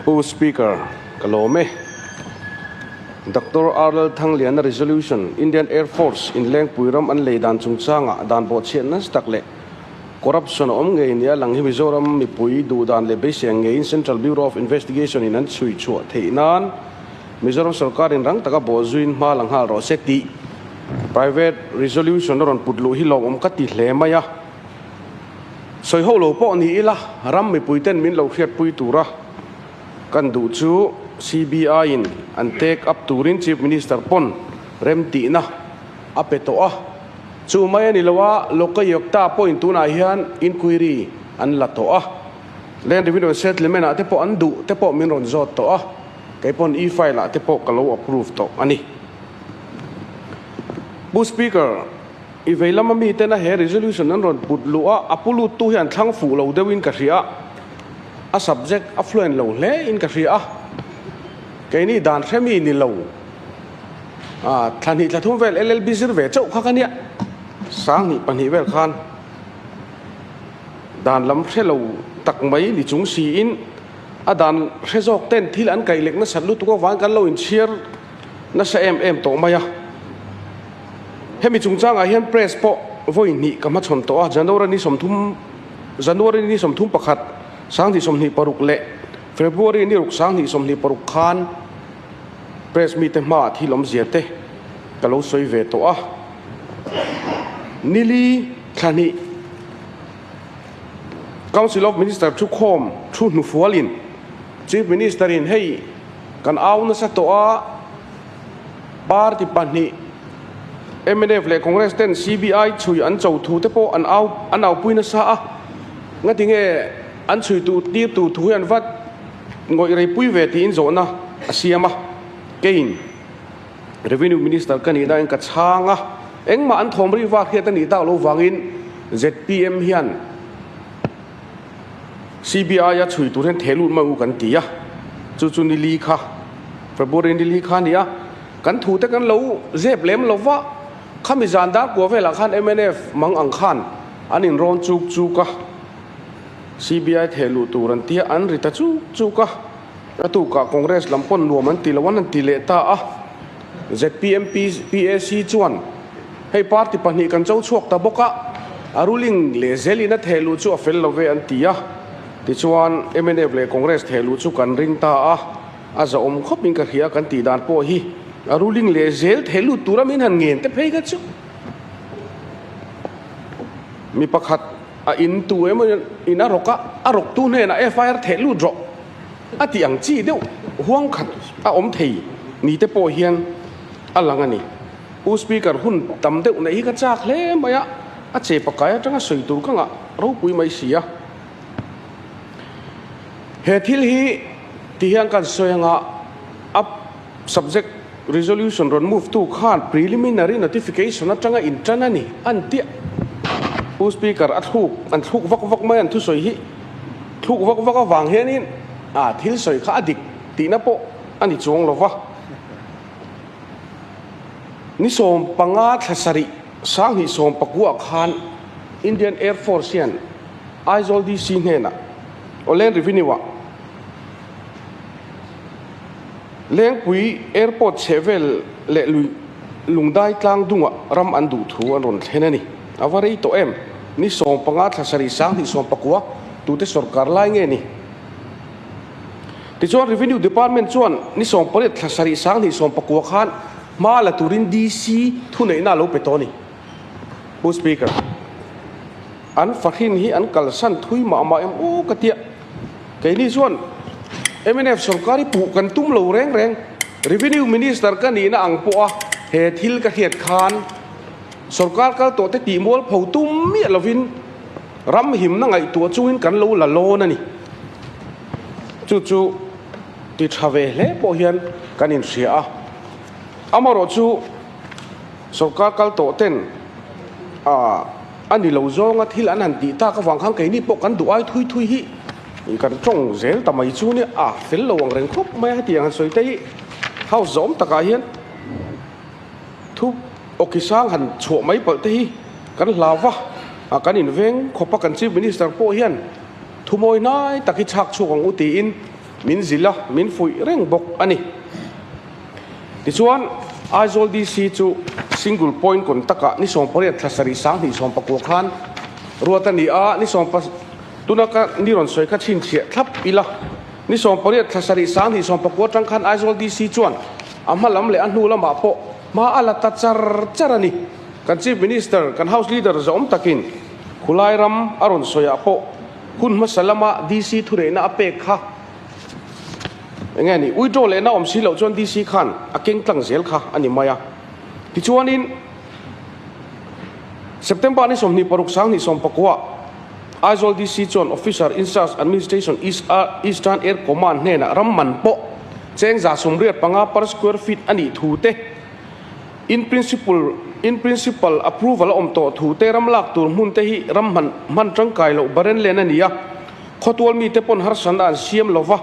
Pu Speaker, ka lawm e. Doctor R. Lalthangliana Resolution, Indian Air Force in Lengpui ram an lei dan chungchangah dan bawhchhiat nasa tak leh corruption a awm ngei nia lang hi Mizoram mipui duhdan leh beisei ang ngeiin Central Bureau of Investigation in an chhui chhuah theih nan Mizoram sorkarin rang taka bawhzuiin hma la nghal rawh se tih Private Resolution a rawn put luh hi lawmawm ka ti hle mai a. Sawi ho lo pawh ni ila, ram mipuiten min lo hriatpui tura kan duh chu CBI-in an take up turin Chief Minister pawn remtihna a pe tawh a. Chu mai a ni lo a, Lokayukta pawhin tunah hian inquiry an la tawh a. Land Revenue and Settlement-ah te pawh an duh te pawh min rawn zawt tawh a, kei pawn e-file-ah te pawh ka lo approve tawh a ni. Pu Speaker. I vei lama mitena he resolution an rawn put luh a, a pu luttu hi an thlang fuh lo deuhin ka hria a, a subject a fluent lo hle in ka hria a, keini dan hre mi ni lo, ah thla hnih thla thum vel LLB zir ve chauh kha ka nia, 2002 vel khan dan lam hre lo tak mai ni chung siin a dan hre zawk ten thil an kaih lek nasat lutuk avangin kan lo inchhiar nasa em em tawh mai a. Hemi chungchangah hian press pawh vawi hnih ka hmachhawn tawh a, January ni 30, January ni 31, 2026 leh February ni ruk 2026 khan press mite hmaah thil awmzia te ka lo sawi ve tawh a. Nili thla hnih Council of Minister thukhawm thu hnufualin Chief Minister-in hei kan au nasa tawh a, Party pahnih, mnf leh Congress ten CBI chhui an cho thu te pawh an au an aupui nasa a, ngati nge an chhui tu tir tur thu hi an vat ngawih rei pui ve tiin zawhna a siam a, keiin Revenue Minister ka nih nain ka chhang a, engmah an thawm rih vak hiat a nih tak lo vangin zpm hian CBI a chhui tur hian theh lut mai u kan ti a, chu chu ni li kha February ni li kha a ni a, kan thu te kan lo zep lem lo va, khami zan dar kua velah khan mnf mang ang khan an inrawn chuk chuk a, CBI theh luh tur an ti a, an ri ta chuk chuk a, a tukah Congress lam pawn nuam an ti lo an han ti leh ta a, zpm PAC chuan. Hei party pahnih kan cho chhuak ta bawk a, a ruling leh zelin a theh luh chu a fel lo ve an ti a. Tichuan mnf leh Congress theh luh chu kan ring ta a, a zahawm khawp in ka hria kan tih dan pawh hi a ruling leh zel theh lut tura min han ngen te phei kha chu mi pakhat a in tu emaw in a rawk a, a rawk tu hnenah FIR theh lut rawh a tih ang chi deuh huang khat a awm thei ni te pawh hian a lang a ni. Pu Speaker, hun tam deuh neih hi ka chak hle mai a, a che pakai atanga sawi tur ka ngah ropui mai si a. He thil hi ti hian kan sawi anga a subject resolution rawn move tu khan preliminary notification atanga in tan a ni an tia. Pu Speaker, a thluk an thluk vak vak mai an thusawi hi thluk vak vak avang hianin a thil sawi kha a dik tihna pawh a ni chuang lova. Ni 15 thla sarih 2019 khan Indian Air Force hian Aizawl DC hnenah aw Land Revenue-ah Lengpui Airport chhehvel leh lui Lungdai tlang dungah ram an duh thu an rawn thlen a ni. A va rei tawh em? Ni 15 thla sarih 2019 tute sorkar lai nge ni? Tichuan Revenue Department chuan ni 18 thla sarih 2019 khan hma la turin DC thuneihna a lo pe tawh a ni. Pu Speaker, an fahrin hi an kalsan thui mah mah em aw ka tia. Keini chuan mnf sorkar hi puh kan tum lo reng reng. Revenue Minister ka nihna ang pawha he thil ka hriat khan sorkar kal tawh te tih mualpho tum miah lovin ram himna ngaihtuah chungin kan lo la lawn a ni. Chu chu ti tha ve hle pawh hian kan inhria a. Amaherawh chu sorkar kal tawh ten ah a ni lo zawnga thil an han tih tak avang khan keini pawh kan duh ai thui thui hi kan tawng zel ta mai chu nia a fel lo ang reng khawp mai a hetiang han sawi te hi house zawm takah hian thu awki sang han chhuah mai palh te hi kan hlau va ah kan inveng khawp a kan chief minister pawh hian Thumawi hnai tak hi chhak chhuak ang u tiin min zilh a, min fuih reng bawk a ni. Tichuan, Aizawl DC chu single point contact-ah ni 18 thla sarih 2019 khan ruat a ni a, ni sawm tuna ka ni rawn sawi kha chhinchhiah thlap ila. Ni 18 thla sarih 2019 atang khan Aizawl DC chuan a hma lam leh a hnu lamah pawh hma a la ta char char a ni. Kan Chief Minister, kan House Leader zawm takin khulai ram a rawn sawiah pawh hun hmasa lama DC thuneihna a pek kha Enge ni, withdraw lehna awm si loh chuan DC khan a keng tlang zel kha a ni mai a. Tichuanin, September ni 26 2019 Aizawl DC chuan Officer in Charge Administration East Eastern Air Command hnenah ram man pawh cheng 85 per square feet a nih thu te, in principle in principle approval a awm tawh thu te, ram lak tur hmun te hi ram hman hman tangkai loh baren len a ni a. Khawtual mite pawn harsatna an siam lo va,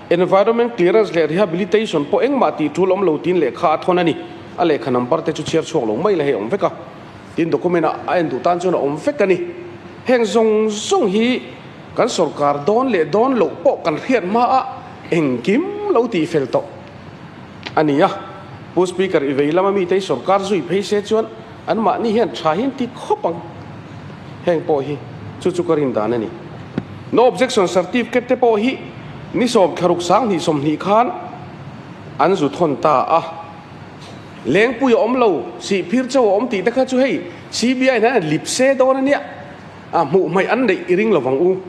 environment clearance leh rehabilitation pawh engmah tih tul awm lo tiin lehkha a thawn a ni. A lehkha number te chu chhiar chhuak lo mai la hei awm vek a, tin document ah a en duh tan chuan a awm vek a ni. Heng zawng zawng hi kan sorkar dawn leh dawn loh pawh kan hriat hma a engkim lo tih fel tawh a ni a. Pu Speaker i vei lama mite hi sorkar zui phei se chuan anmahni hian tha hi an ti khawp ang. Heng pawh hi chu chu ka rin dan a ni. No objection certificate te pawh hi ni sawm thlaruk 2020 khan an zu thawn ta a. Lengpui a awm lo, sihphir chauh a awm tih te kha chu hei CBI hian an lip se dawn a nia. A hmuh hmaih an neih i ring lovang u.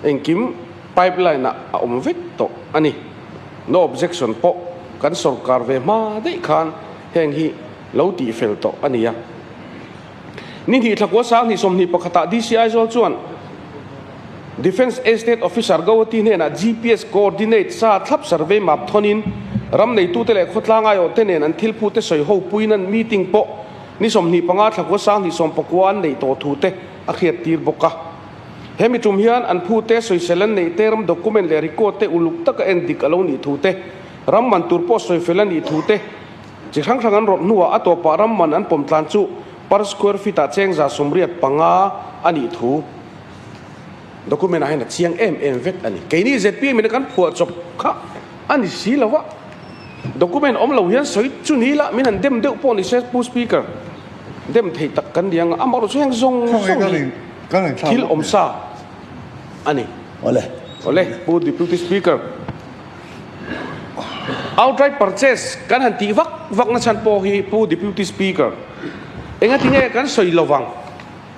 Engkim pipeline ah a awm vek tawh a ni. No objection pawh kan sorkar ve hma daih khan heng hi lo tihfel tawh a ni a. Ni hnih thlakua 2021 ah DC Aizawl chuan Defence Estate Officer Gauhati hnenah GPS coordinate sa thlap survey map thawnin ram neitute leh khawtlang aiawhte nen an thil phute sawi ho puiin meeting pawh ni 25 thlakua 2019 an neih tawh thute a hriattir bawk a. Hemi tum hian an phute sawisel an neih te, ram document leh record te uluk taka en dik a lo nih thute, ram man tur pawh sawifel a nih thute, Chi hrang hrang an rawt hnuah a tawpah ram man an pawm tlan chu per square feet ah cheng 185 a nih thu document ah hian a chiang em em vek a ni. Keini zpm in a kan phuah chawp kha a ni si lo a, document awm lo hian sawi chu ni ila min han dem deuh pawh ni se Pu Speaker, dem thei tak kan ni ang a, amaherawhchu chu heng zawng zawng hi thil awm sa a ni. Awle. Awle Pu Deputy Speaker. Outright purchase kan han tih vak vak na chhan pawh hi Pu Deputy Speaker, engatinge kan sawi lovang?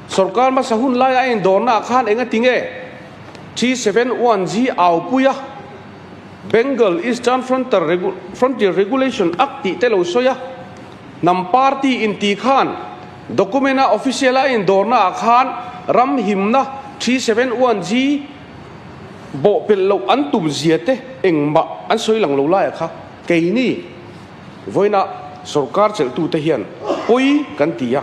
Sorkar hmasa hun laia a indawrna ah khan engatinge 371G aupuia Bengal Eastern Frontier Regulation Act tih te lo sawi a, hnam party inti khan document a official a indawrna ah khan ram himna 371G Bawhpelh loh an tum zia te engmah an sawi lang lo laia kha keini vawiina sorkar chelhtute hian pawi kan ti a.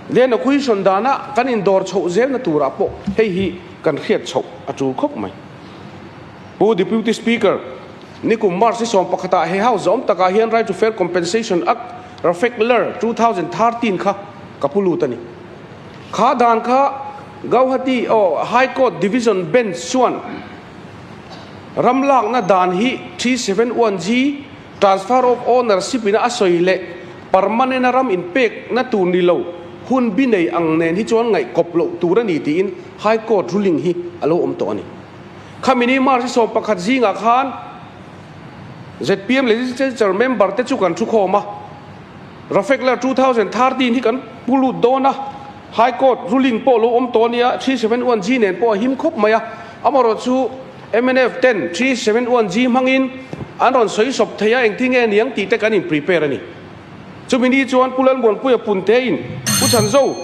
Land acquisition dana kan indawr chhoh zelna turah pawh hei hi kan hriat chhoh a tul khawp mai. Pu Deputy Speaker, nikum March ni 11 ah he House zawm takah hian Right to Fair Compensation Act, RAFEC-LR, 2013 kha ka pu lut a ni. Kha dan kha Gauhati aw High Court Division Bench chuan ram lakna dan hi 371G Transfer of Ownership ina a sawi leh permanent a ram inpekna tur ni lo hun bi nei ang nen hi chuan ngaihkawp loh tur a ni tiin High Court ruling hi a lo awm tawh a ni. Khami ni March 11 zingah khan zpm Legislature member te chu kan thukhawm a. Rafekler 2013 hi kan pu lut dawn a, High Court ruling pawh lo awm tawh a nia, 371G nen pawh a him khawp mai a, amaherawh chu mnf ten 371G hmangin an rawn sawi sawp thei a, engtin nge niang tih te kan in prepare a ni. Chumi ni chuan Pu Lalmuanpuia Punte in Pu Chhanzo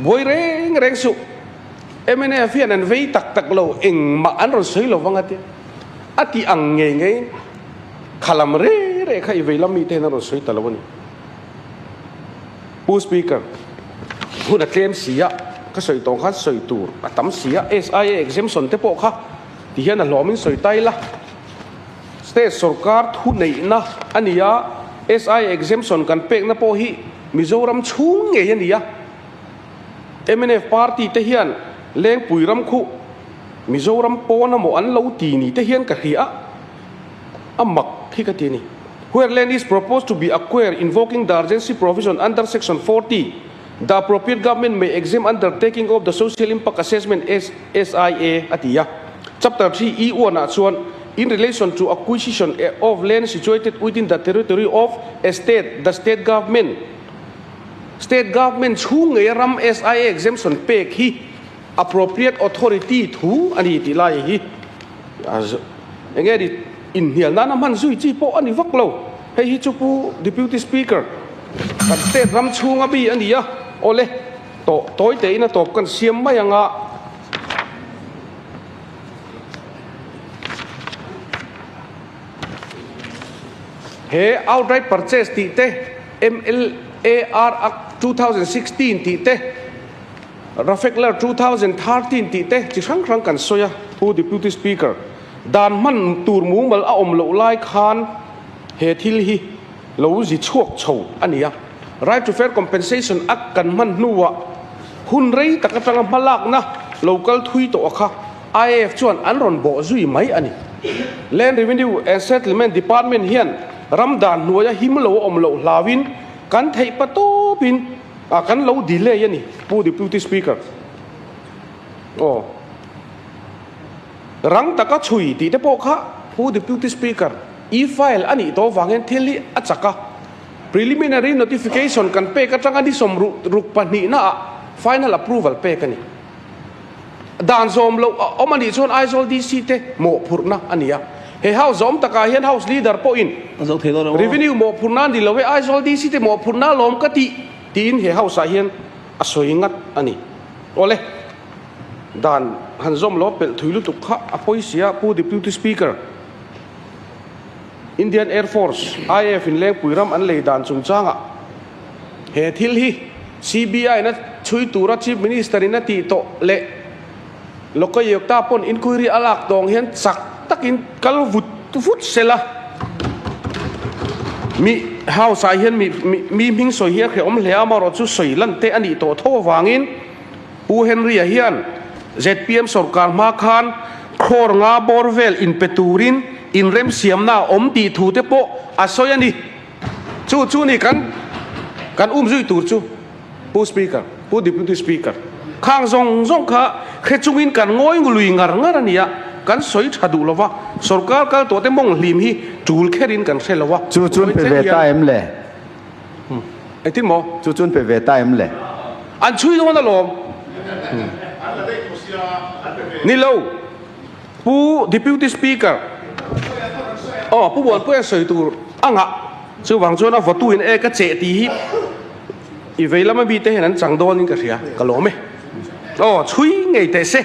buai reng reng suh, mnf hian an vei tak tak lo, engmah an rawn sawi lo vang a tia, a tih ang ngei ngeiin. Kha lam re re kha i vei lam mite hian a rawn sawi ta lo a ni. Pu Speaker, hun a tlem si a, ka sawi tawng khan sawi tur a tam si a, SIA exemption te pawh kha ti hian a hlawmin sawi ta ila. State sorkar thu neihna a ni a, SIA exemption kan pekna pawh hi Mizoram chhung ngei a ni a. Mnf party te hian Lengpui ram khuh. Mizoram pawn a maw an lo ti ni te hian ka hria a, a mak hi ka ti a ni. Where land is proposed to be acquired invoking the urgency provision under section 40, the appropriate government may exempt undertaking of the social impact assessment, SIA, a ti a. Chapter 3 E 1 ah chuan in relation to acquisition of land situated within the territory of a state, the state government, state government chhung ngeia ram SIA exemption pek hi appropriate authority thu a ni tih lai hi eng nge ni inhnial nana hman zui chi pawh a ni vak lo. Hei hi chu Pu Deputy Speaker, kan state ram chhunga mi a ni a, awle tawh tawi tein a tawp kan siam mai anga. He outright purchase tih te, MLAR Act 2016 tih te, Rafekler 2013 tih te chi hrang hrang kan sawi a, Pu Deputy Speaker, dan hman tur mumal a awm loh lai khan he thil hi lo zi chhuak chho a ni a. Right to Fair Compensation Act kan hman hnuah hun rei tak atanga hmalakna lo kal thui tawh a kha IAF chuan an rawn bawh zui mai a ni. Land Revenue and Settlement Department hian ram dan hnuaia him lo a awm loh hlauin kan theih pa tawpin a kan lo delay a ni, Pu Deputy Speaker. Aw. Rang taka chhui tih te pawh kha Pu Deputy Speaker, e-file a nih tawh vang hian thil hi a chak a. Preliminary notification kan pek atanga ni sawmruk pahnihnaah final approval pek a ni. Dan zawm loh a awm a nih chuan Aizawl DC te mawhphurhna a ni a. He House zawm takah hian House Leader pawhin Revenue mawhphurhna a ni lo e, Aizawl DC te mawhphurhna alawm ka tih tiin he House ah hian a sawi ngat a ni. Awle, dan han zawm lo a pelh thui lutuk kha a pawi sia Pu Deputy Speaker. Indian Air Force, IAF, in Lengpui ram an lei dan chungchangah he thil hi CBI in a chhui tura Chief Minister in a tih tawh leh Lokayukta pawn inquiry a lak tawng hian chak takin kal vut vut sela. Mi House ah hian mi mi hming sawi hi a hrehawm hle a, amaherawhchu chu sawi lan te a nih tawh tho avangin Pu Henry-a hian zpm sorkar hma khan crore nga bawr vel inpe turin inremsiamna a awm tih thu te pawh a sawi a ni. Chu chu ni kan kan um zui tur chu Pu Speaker, Pu Deputy Speaker, khang zawng zawng kha hre chungin kan ngawi lui ngar ngar a ni a, kan sawi tha duh lova, sorkar kal tawh te mawng hlim hi tul kherin kan hre lo a. Chu chun pe ve ta em le? Engtin maw? Chu chun pe ve ta em le? An chhui dawn alawm. Ni lo. Pu Deputy Speaker, aw Pu Muanpuia sawi tur a ngah. Chuvang chuan a vawtu in e ka cheh tih hi i vei lama mite hian an chang dawnin ka hria. Ka lawm e. Aw chhui ngei teh se.